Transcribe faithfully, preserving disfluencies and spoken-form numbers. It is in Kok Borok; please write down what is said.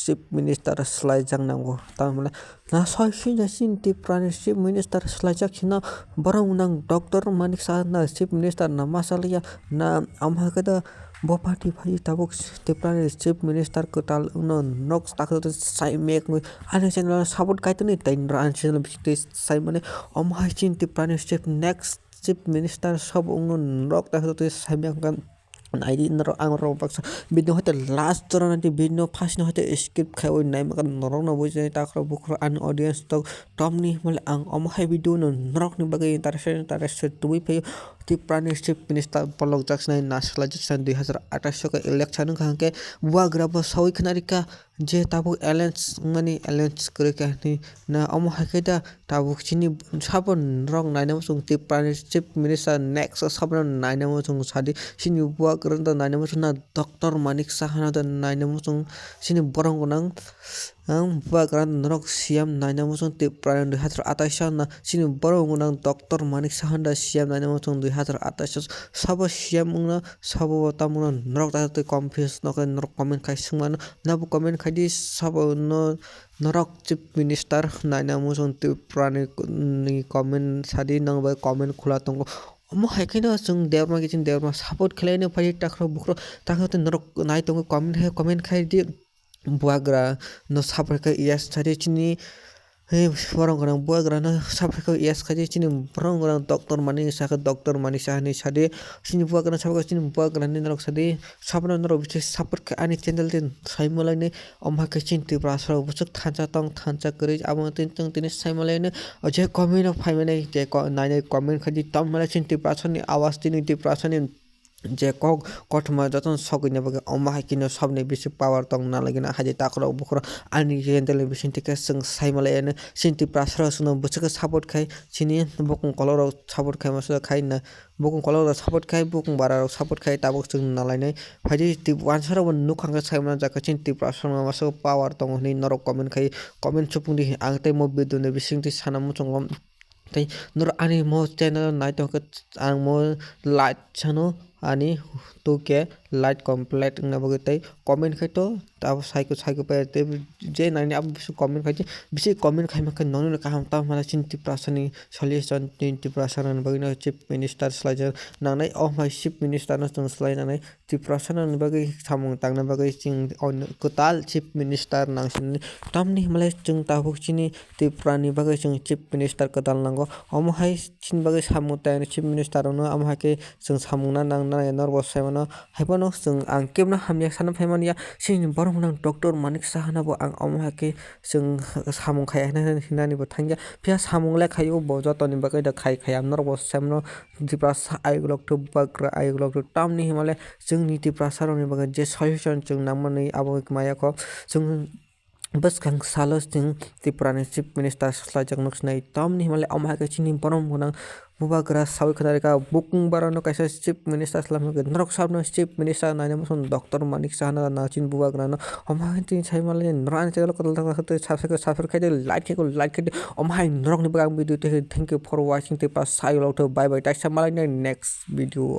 Chief Minister swlaijak nango. Tamhinmale na soi sui na chini Tripura ni Chief Minister swlaijak hino borok nang Doctor Manik Saha na Chief Minister na ma salaiya na, omo hai khe da bo party phai tabuk Tripura ni Chief Minister kwtal wngno nok tak sai mek wngwi ani channel o support kaitor ni tai ani channel bising twi sai mani omo hai chini Tripura ni Chief next Chief Minister sabo wngno norok ta hwtwi saimya hwnkha. Naidi norok ang rok baksa video hoite last jora naidi video no first no hoite skip khaiwi naimaka norok no bujinai takhorok bukhorok ani audience tok tomni hwnmale ang omo hai video no norok ni bagwi interested interested tubui phaio. Tripura ni Chief Minister bolok jaksanai na swlai jaksanai dui hazar atais o election wngkha hwnkhe bubagra bo sawi khna rikha. Je tabuk alliance wngmani alliance kwrwi kha hinwi na omo hai khe da tabuk chini sabo norok naina muchung Tripura ni Chief Minister next sabo naina muchung sadi chini bubagra da naina muchung na Doctor Manik Saha no da naina muchung chini borok gwnang ang bubagra norok C M naina muchung Tripura ni dui hazar atais o na chini borok gwnang Doctor Manik Saha da C M naina muchung dui hazar atais o sabo C M wngna sabo bo tamo norok ta twi confuse no khe norok comment khai swngmano. Nabo comment khai di sabo no norok Chief Minister naina muchung Tripura ni, ni comment sadi nang bai comment khula tongo. Omo hai khe no chwng Debbarma khe chwng Debbarma support khlai no phai takhro bukhro takhro tei norok nai tongo comment hai comment khai di bubagra no support khe yes sadi chini He borok gwnang bubagra no saphai khe yes khaidi chini borok gwnang doctor Manik Saha khe doctor Manik Saha hinwi sadi chini bubagra no saphai khe chini bubagra ni norok sadi sabono norok bithi support khe ani channel din sai malainai omo hai khe chini Tripura aswk bwswk thansa tong thansa kwrwi abo tini chwng tini sai malainai o je comment rok phai mani je ko nainai comment khaidi tong mani chini Tripura aswk ni awaaz tini Tripura aswk ni je kok kothoma jotono sogwini bagwi omo hai khe no sobni bisi power tong na lagina hai je takhorok bukhorok ani channel ni bisingtwi khe chwng sai malainai chini Tripura aswk rok chwngno bwswk khe support khai chini bukung kolok rok support khai masa khai na bukung kolok rok support khai bukung bara rok support khai tabuk chwng na lainai phaidi twi wansa rok bo nukha khe sai mano jagha chini Tripura aswk rok masa power tongo hinwi norok comment khai comment supung di ang tei mo video ni bisingtwi sana muchungo. Tei norok ani mo channel nai tongkhe ang mo like sano ani two K like complete wngna bagwi tei comment khai to abo saiko saiko pai tei je naini abo bisi comment khai di bisi comment khai mankhe nono kaham tamo mala chini Tiprasa ni solution chini Tiprasa ni bagwi no chief minister swlaijak nangnai o hai chief minister no chwng swlai nangnai. Tiprasa ni bagwi samung tangna bagwi chwng kwtal chief minister nangsinani tamni hwnmale chwng tabuk chini Tripura ni bagwi chwng chief minister kwtal nango. Omo hai chini bagwi samung tangni chief minister rokno omo hai khe chwng samung na nang nai norok bo sai mano. Haiphano chwng ang kebno hamya sana phai manya chini borok nang doctor Manik Saha no bo ang omo hai khe chwng samung khai hinani bo thangya. Phiya samung le khaio bo jotoni bagwi da khai khaya norok bo sai mano. Tiprasa ayuk lok thuk bubagra ayuk lok thuk tamni hwnmale chwngni Tiprasa rokni bagwi je solution chwng nangmani abo maya kho chwng bwskang salo chwng Tripura ni chief minister swlaijak nuk sinai tamni hwnmale omo hai khe chini borom gwnang bubagra sawi khna rikha bukung barano kaisa chief minister swlaimani norok sabno chief minister naina muchung doctor Manik Saha na chini bubagrano omo hai chini sai male norok ani channel kotor subscribe subscribe khai de like khai like khai de omo hai norokni bagwi ang video thank you for watching Tiprasa ayuk lok thuk bye bye taisa malainai next video.